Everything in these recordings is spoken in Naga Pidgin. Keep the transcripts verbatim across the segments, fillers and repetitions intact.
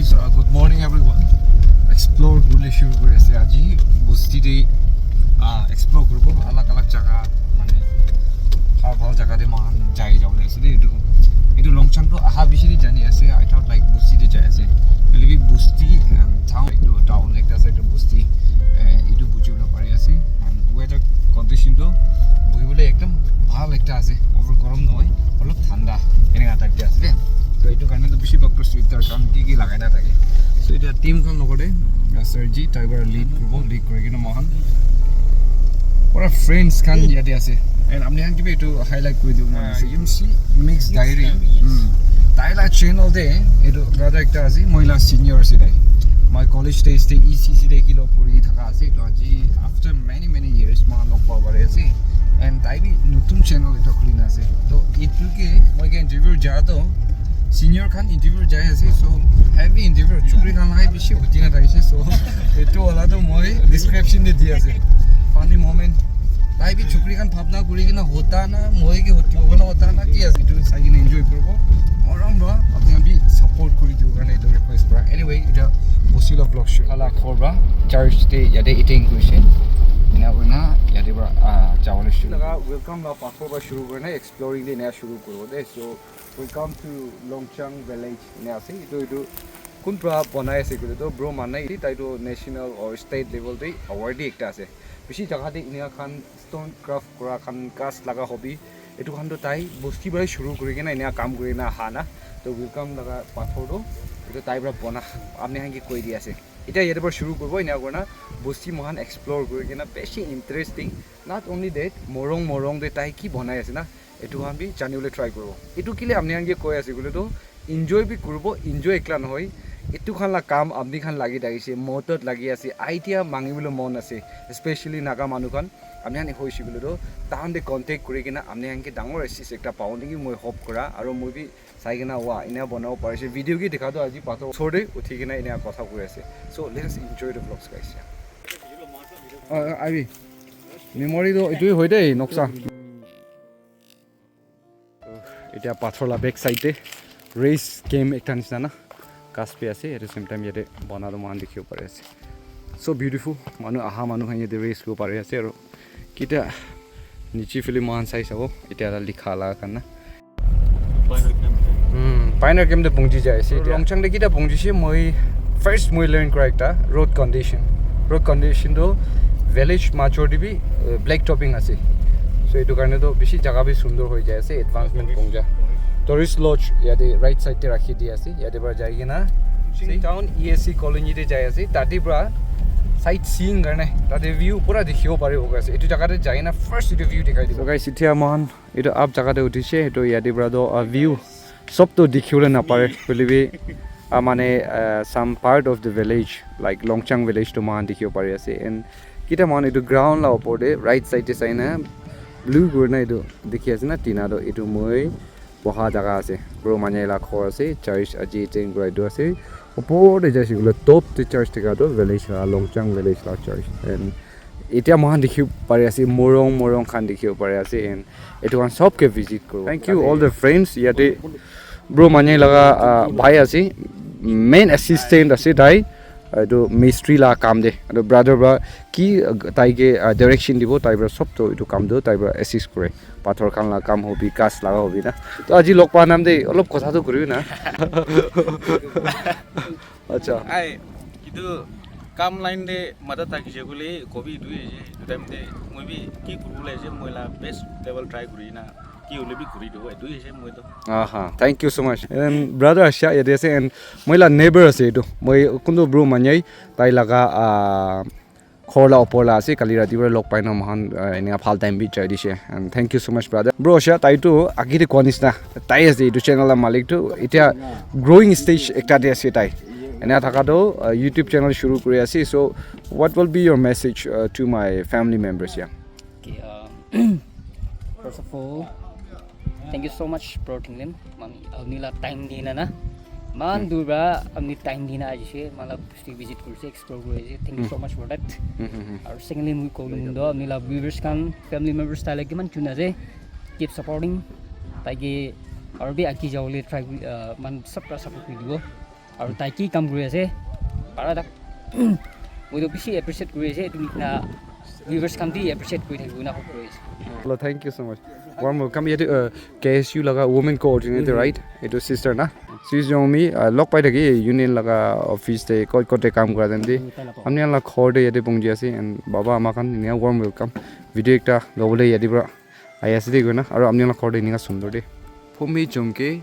So, uh, good morning everyone. Explore kuribole shuru kuri ase aji. Bosti te, uh, explore kuribo, alag alag jaga, mane bhal bhal jaga te moikhan jai jabole ase de. Etu, etu Longchang to aha bishi de jani ase. I thought like Bosti te jai ase. Hoile bi Bosti, um, town, etu town ekta ase, etu Bosti, eh, etu buji na pari ase. And weather condition to buhibole ekdam bhal ekta ase. Over gorom nohoi, olop thanda, eneka type te ase de. So etu karne to bishi bhag to sweater khan ki ki lagai na thake. So etu team khan logote, uh, sir ji tai para lead kuribo, lead kuri kena moikhan pura friends khan yate ase. And apni khan ke bi etu highlight kuri dibo mona ase. Uh, M C Mix Diary. Hmm. Tai la channel te etu brother ekta ase, moi la senior ase tai. My college days te E C C te kilo puri thaka ase. To aji after many many years moikhan log pabo pari ase. And tai bi notun channel ekta khuli na ase. To etu ke moi ke interview ja to senior khan interview jai ase. So heavy interview, chukri khan hai bishi huti na thakise. So etu wala to moi description te di ase. Funny moment. Tai bi chukri khan bhabna kuri kena hota na, moi ke hoti hobo na hota na, ki ase, etu sai kena enjoy kuribo. Morom para apni khan bi support kuri dibo karne etu request kura. Anyway, eta Bosti la vlog show. Kala khor ba church te yate eating kurise. Ena kurina yate para, ah, jabole shuru. Laga welcome la pathor para shuru kurina exploring te ena shuru kuribo de. So welcome to Longchang village ena ase. Etu, etu kun para banai ase koile to bro mane, tai to national or state level te awardee ekta ase. Bishi jaga te ena khan stone craft kura khan, ghas laga hobby, etu khan to tai Bosti para shuru kuri kena ena kam kuri na aha na. To welcome laga pathor to etu tai para bona, apni khan ke koi di ase. Eta yate para shuru kuribo, ena kurina Bosti moikhan explore kuri kena bishi interesting. Not only that, morong morong te tai ki banai ase na, etu khan bi janibole try kuribo. Etu kile apni khan ke koi ase koile to enjoy bi kuribo, enjoy ekla nohoi. Etu khan la kam apni khan lagi thakise, modot lagi ase, idea mangibole mon ase, especially Naga manu khan. Apni khan hoise koile to tahan te contact kuri kena apni khan ke dangor assist ekta pabo niki moi hope kura, aru moi bi sai kena wa ena banabo parise. Video ke dikha to aji pathor osor te uthi kena ena kotha kuri ase. So let us enjoy the vlogs, guys. Uh, uh, Ivy, memory to etu hoi de noksa. Etia pathor la back side te race game ekta nisna na ghas bi ase, at the same time yate bana toh moikhan dikhiwo pari ase. So beautiful, manu aha manu khan yate race kuriwo pari ase, aro kita niche phale moikhan sai sabo, etia la likha la khan na. Hmm, Pioneer Camp te pongji jai ase etia. Longchang te kita pongji se moi first moi learn kura ekta road condition. Road condition to village major te bi, eh, black topping ase. So etu karne to bishi jaga bi sundor hoi jai ase, advancement pongja. Tourist lodge yate right side te rakhi di ase, yate para jai kena town E S C colony te jai ase, tate para sightseeing karne tate view pura dikhiwo paribo ase. Etu jaga te jai kena first etu view dikhai dibo. So guys, etia moikhan etu up jaga te uthise, etu yate para to, uh, view sob to dikhiwole napare, hoile bi, uh, mane, uh, some part of the village, like Longchang village to moikhan dikhiwo pari ase. And kita moikhan etu ground la opor te right side te sai na blue kurina etu dikhi ase na, tina to etu moi boha jaga ase, Bro Manyai la ghor ase, church aji attend kura etu ase. Opor te jaise koile top te church thaka to village la, Longchang village la church. And etia moikhan dikhiwo pari ase, morung morung khan dikhiwo pari ase, and etu khan sob ke visit kuribo. Thank you all the friends. Yate Bro Manyai laga, ah, bhai ase, main assistant ase tai, etu mistri la kam te. Etu brother para ki, ah, tai ke, ah, direction dibo, tai para sob to etu kam to tai para assist kore. Pathor khan la kam hobi, ghas laga hobi na. To aji log pa nam te olop kotha to kuribi na. Acha. Ai, etu kam line te mata thakise koile kobi etu he je, etu time te moi bi ki kuribole ase, moi la best level try kuri na ki hoile bi kuri dibo, etu he je moi to. Aha, thank you so much. And brother Asha yate ase, and moi la neighbor ase etu. Moi kuntu Bro Manyai, tai laga, ah, ghor la opor la ase, kali rati para log pai na moikhan, ah, eneka bhal time bi jai dise. And thank you so much, brother. Bro, Asha, tai tu agi te koa nisna, tai ase etu channel la malik tu, etia growing stage ekta te ase tai. Ena thaka tu, ah, YouTube channel shuru kuri ase. So, what will be your message, uh, to my family members here? Okay, uh, first of all, thank you so much, Bro Tinglim. Mami, apni la time dina na. Man dur para apni time dina aji se, mala Bosti visit kurise, explore kurise. Thank you so much for that. Aru secondly, moi kobole mon tu, apni la viewers khan, family members tai la kiman chun ase. Keep supporting. Taiki aru bi aki jabole try kuri, uh, man sab para support kuri dibo. Aru tai ki kam kuri ase, para tak moi to bishi appreciate kuri ase, etu nishina viewers khan bi appreciate kuri thakibo na hope kuri ase. Hello, thank you so much. Warm welcome. Yate uh, K S U laga women coordinator, right? Etu sister na. Sis Jongmi uh, log pai thaki union laga office te kot kot te kam kura time te. Apni khan la ghor te yate pongji ase and baba ama khan enia warm welcome. Video ekta lobole yate para ahi ase de koina aru apni khan la ghor te enika sundor de. Phumi Chomke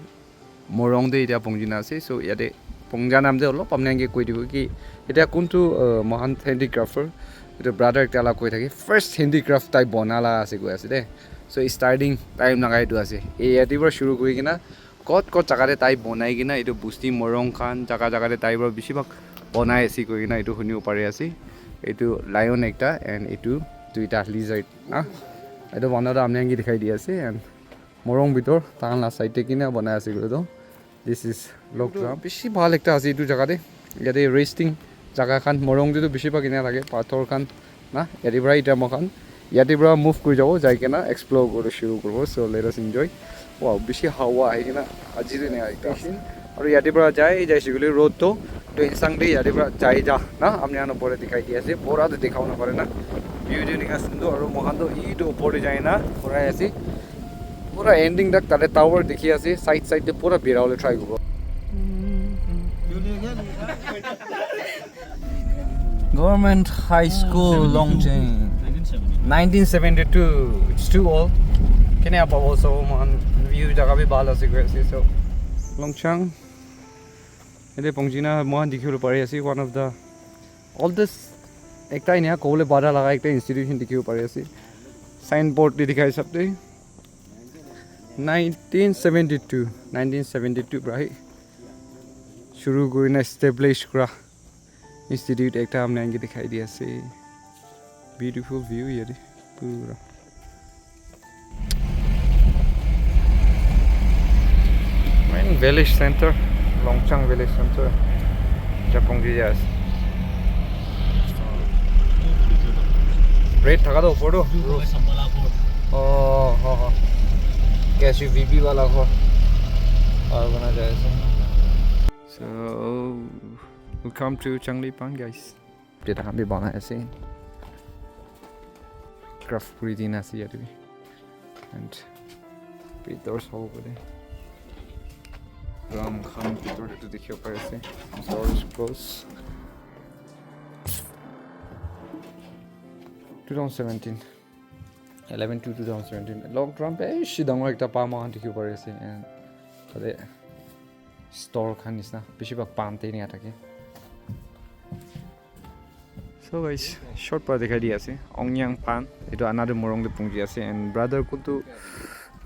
Morong te etia pongji na ase. So yate pongja nam te olop apni khan ke koi dibo ki etia kuntu uh, mohan handicrafter etu brother ekta la koi thake first handicraft tai bona la ase koi ase de. So starting time laga etu ase. E yate para shuru kuri kena kot kot jaga te tai bonai kena etu bosti morong khan jaga jaga te tai para bishi bhag bonai ase koi kena etu hunibo pari ase. Etu lion ekta and etu duita lizard na. Etu bana toh apni khan ke dikhai di ase and morong bitor tahan la side te kina banai ase koile toh this is log jam bishi bhal ekta ase etu jaga te yate resting jaga khan morong te toh bishi bhag ena thake pathor khan na yate para eta moi khan yate para move kuri jabo jai kena explore kuri shuru kuribo so let us enjoy wow bishi hawa ahi kena aji tu ena ekta ase aru yate para jai jai shikuli road toh etu insang te yate para jai ja na apni khan opor te dikhai di ase pura toh dikhabo na pare na view tu ena sundor aru moi khan toh etu opor te jai na khurai ase. Pura ending tak tate tower dikhi ase side side te pura bira bole try kuribo. Government High School Longcheng nineteen seventy-two. It's too old. Kene apa also man view jaga bi bhal ase koi ase so Longcheng ede pongji na mohan dikhi bole pari ase one of the oldest ekta enia kobole para laga ekta institution dikhi bole pari ase signboard te dikhai hisab te. nineteen seventy-two, nineteen seventy-two pra hi shuru kurina establish kura institute ekta apni khan ke dikhai di ase. Beautiful view yate pura. Main village center, Longchang village center. Japung ji ase. Red thaka toh opor toh. Oh, ho, ho. K S U V P wala ghor. Aru kena jai ase. So, welcome to Changlipang, guys. Te takhan bi banai ase. Craft kuri dina ase yate bi. And bitor sabo koile drum khan bitor te dikhibo pari ase. Door is closed. Two thousand seventeen, eleven to two thousand seventeen, log drum bishi dangor ekta pa moikhan dikhibo pari ase, and tate store khan nisna bishi bhag pan te enia thake. So guys, short pra dikhai di ase, Ongyang pan, etu another morung te punji ase, and brother kuntu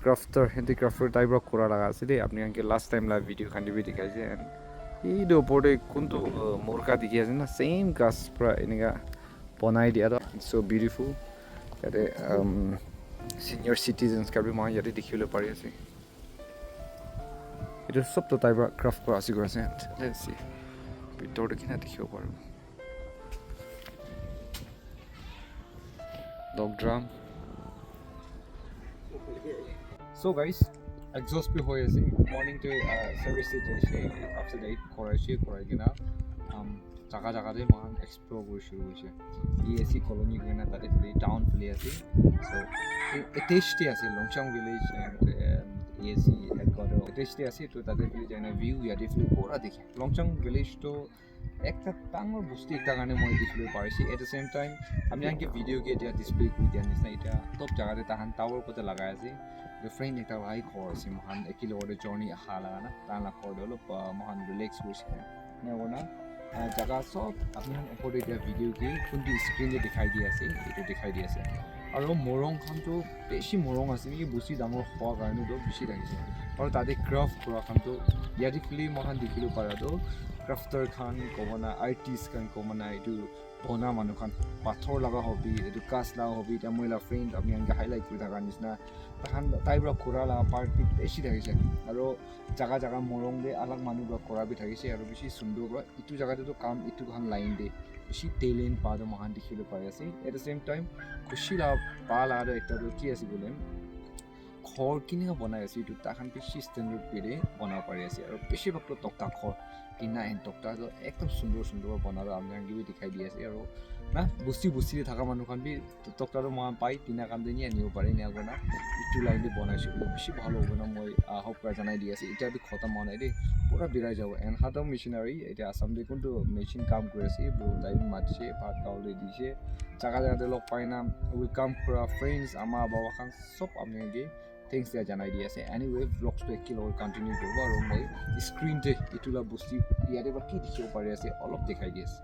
crafter, handicrafter type pra kura laga ase de, apni khan ke last time la video khan te bi dikhai ase, and etu opor te kuntu, uh, murga dikhi ase na, same ghas pra enika bonai dia toh, so beautiful. Yate, um, senior citizens khan bi moikhan yate dikhi bole pari ase. Etu sob toh tai pra craft kura ase koi ase. Let's see. Bitor te kina dikhibo paribo. Log drum. So guys, exhaust bi hoi ase. Morning te, uh, service te jaise. After that, korai se, korai kena, um, jaga jaga te moikhan explore kuri shuru hoise. E A C colony koina tate phale town phale ase. So, e-, attached te ase, Longchang village and, um, E A C headquarter attached te ase. To tate phale jaina view yate phale pura dikhe. Longchang village to ekta dangor bosti ekta karne moi dikhi bole pari ase. At the same time, apni khan ke video ke etia display kuri dia nisna etia top jaga te tahan tower kota lagai ase. Different ekta lagai ghor ase, moikhan eki logote journey aha laga na, tahan la ghor te olop, ah, moikhan relax kuri ase. Ena kurna, ah, jaga sob apni khan opor te dia video ke kuntu screen te dikhai di ase, etu dikhai di ase. Aro morung khan tu bishi morung ase naki, bosti dangor hua karne tu bishi thakise. Aro tate craft kura khan tu yate phale moikhan dikhi bo para tu crafter khan kobo na, artist khan kobo na, etu bona manu khan pathor laga hobi, etu ghas laga hobi, etia moi la friend apni khan ke highlight kuri thaka nisna, taikhan tai para kura laga part bi bishi thakise. Aro jaga jaga morung te alag manu para kura bi thakise, aro bishi sundur para etu jaga te toh kam etu khan line te bishi talent pa toh moikhan dikhi bole pari ase. At the same time, khushi la pa la toh ekta toh ki ase koile, ghor kinika banai ase etu taikhan bishi standard way te banabo pari ase, aro bishi bhag toh tokta ghor tina and tokta toh ekdum sundor sundor banai toh apni khan ke bi dikhai di ase. Aru na busti busti te thaka manu khan bi tokta toh moikhan pai, tina khan toh enia anibo pare, enia kurina etu line te banai shey koile bishi bhal hobo koina moi, ah, hope kura janai di ase. Etia bi khotom howa nai de, pura birai jabo. And Hadong missionary, etia Assam te kuntu mission kam kuri ase, etu tai bi matishe, bhat khabole dishe, jaga jaga te log pai na welcome kura, friends, ama baba khan sob apni khan ke thanks dia janai di ase. Anyway, vlogs tu eke logot continue kuribo, aru moi screen te etu la bosti yate para ki dikhibo pari ase olop dikhai di ase.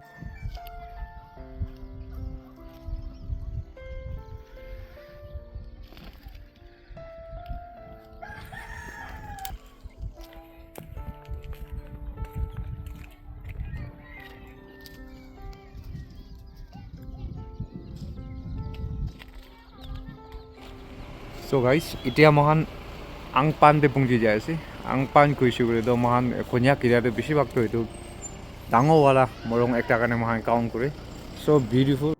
So guys, etia moikhan Angpan te punji jai ase. Angpan koise koile toh moikhan Konyak area te bishi bhag toh etu dangor wala morung ekta karne moikhan count kore. So beautiful.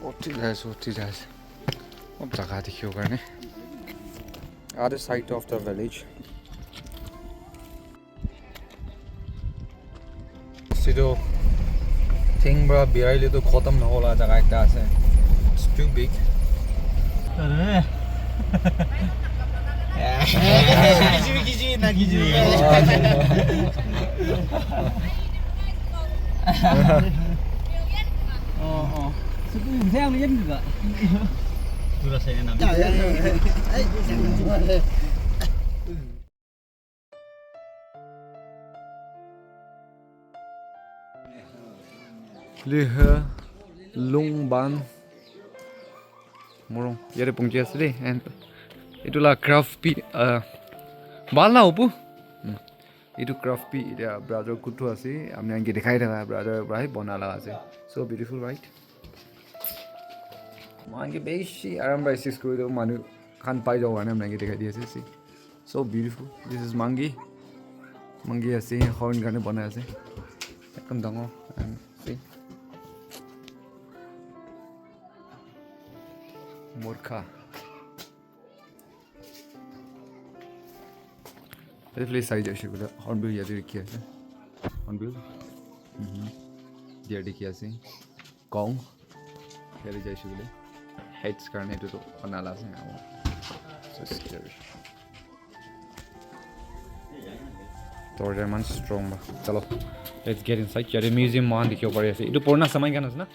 Uthi jai ase, uthi jai ase. Olop jaga dikhibo karne. Other side of the village. Sido thing para birai le tu khotom nahola jaga ekta ase. It's too big. Are. Kichi, kichi, na kichi. Oh, oh. Pura saya na. Lihe Lungban Morung yate punji ase de, and etu la craft bi, ah, bhal na hobo. Hmm. Etu craft bi etia brother kutu ase, apni khan ke dikhai thaka brother para hi bona laga ase. So beautiful, right? Moikhan ke bishi aram para assist kuri toh manu khan pai jabo karne apni khan ke dikhai di ase. See, so beautiful. This is monkey. Monkey ase, horn karne banai ase. Ekdum dangor. And see. Morkha. Yate phale sai jaise koile hornbill yate dikhi ase. Hornbill. Mhm. Deer dikhi ase. Kong. Yate jaise koile heads karne etu tu banala ase. So scary. Dorja eman strong ba. Chalo, let's get inside. Yate museum moikhan dikhibo pari ase. Etu purana saman khan ase na?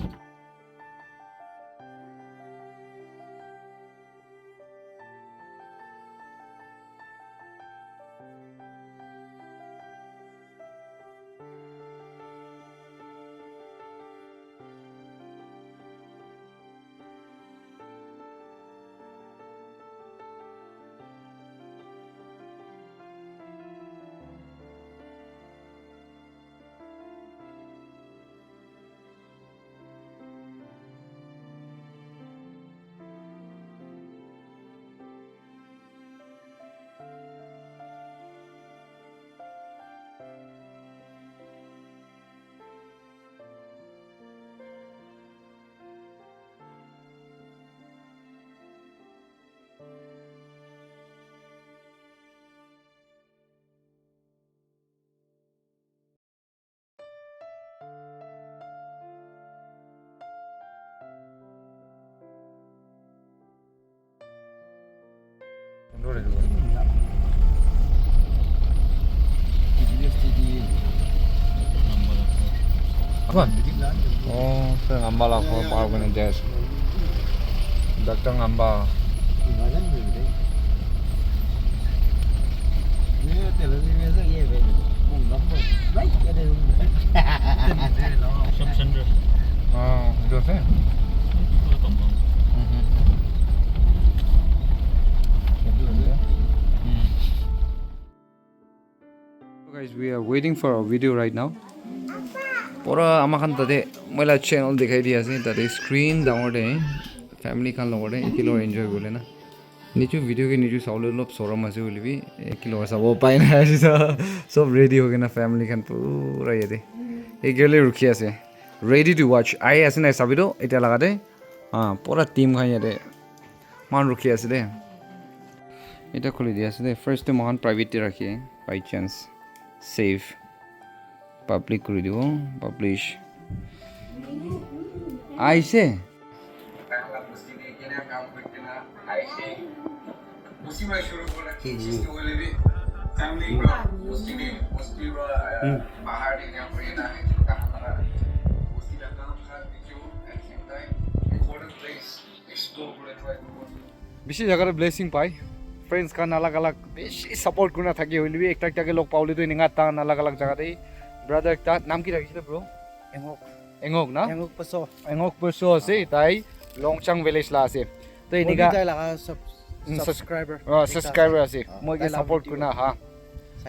Apa? Oh, saya ngamba lah, kalau power kena jazz. Doctor ngamba. Shop center. Oh, itu sih. Mhm. We are waiting for our video right now. Pura ama khan tate moi la channel dikhai di ase, tate screen dangor te family khan logor te ekilog enjoy kuri na. Nichu video ke nichu sabole olop sorom ase hoile bi ekilog sabo pai na ase. Sob ready hoikena family khan pura yate ekilog rukhi ase, ready to watch. Ahi ase nai sabi do etia laga te. Ah, pura team khan yate man rukhi ase de. Eta khuli di ase de. First te mohan private te rakhi, by chance save. Public kuri dibo, publish. Aise. Bishi jaga te blessing pai. Friends khan alag alag bishi support kurina thaki hoile bi ekta ekta ke log pawole tu eninga tan alag alag jaga te. Brother ekta nam ki rakhise bro? Engok. Engok na? Engok Paso. Engok Paso ase, tai Longchang village la ase. To enika tai laga subscriber. Subscriber ase. Moi ke support kurina ha.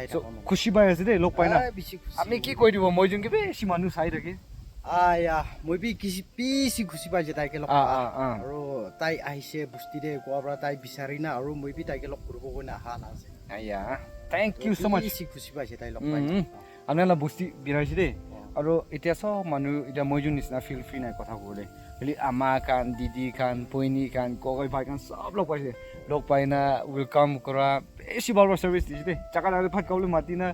So khushi pai ase de log pai na. Apni ki koi dibo, moi jun ke bishi manu sai thake. Ah ya, moi bi kisi bishi khushi pai ase tai ke log. Ah ah ah. Aro tai ahise busti de koa pra tai bisari na aro moi bi tai ke log kuribo koi na aha la ase. Ah ya. Thank you so much. Bishi khushi pai ase tai log pai. Apni la busti birai ase de. Aro etia sob manu etia moi jun nisna feel free nai kotha kobole. Hoile ama khan, didi khan, boini khan, kokoi bhai khan sob log paise. Log pai na welcome kora. Bishi bhal service dise de. Jaga jaga te bhat khabole mati na.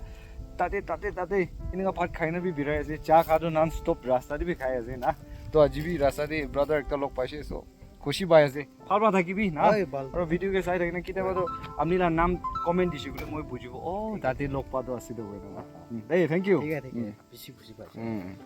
Tate, tate, tate. Eninka bhat khai na bi birai ase. Cha kha tu non stop rasta te bi khai ase na. To aji bi rasta te brother ekta log paise. So khushi pai ase. Bhal pra thakibi na. Aro video ke sai thakina kitiaba to apni la nam comment dise koile moi bujibo. Oh, tate log pa to ase to koina. Hey, thank you. Bishi khushi pai ase.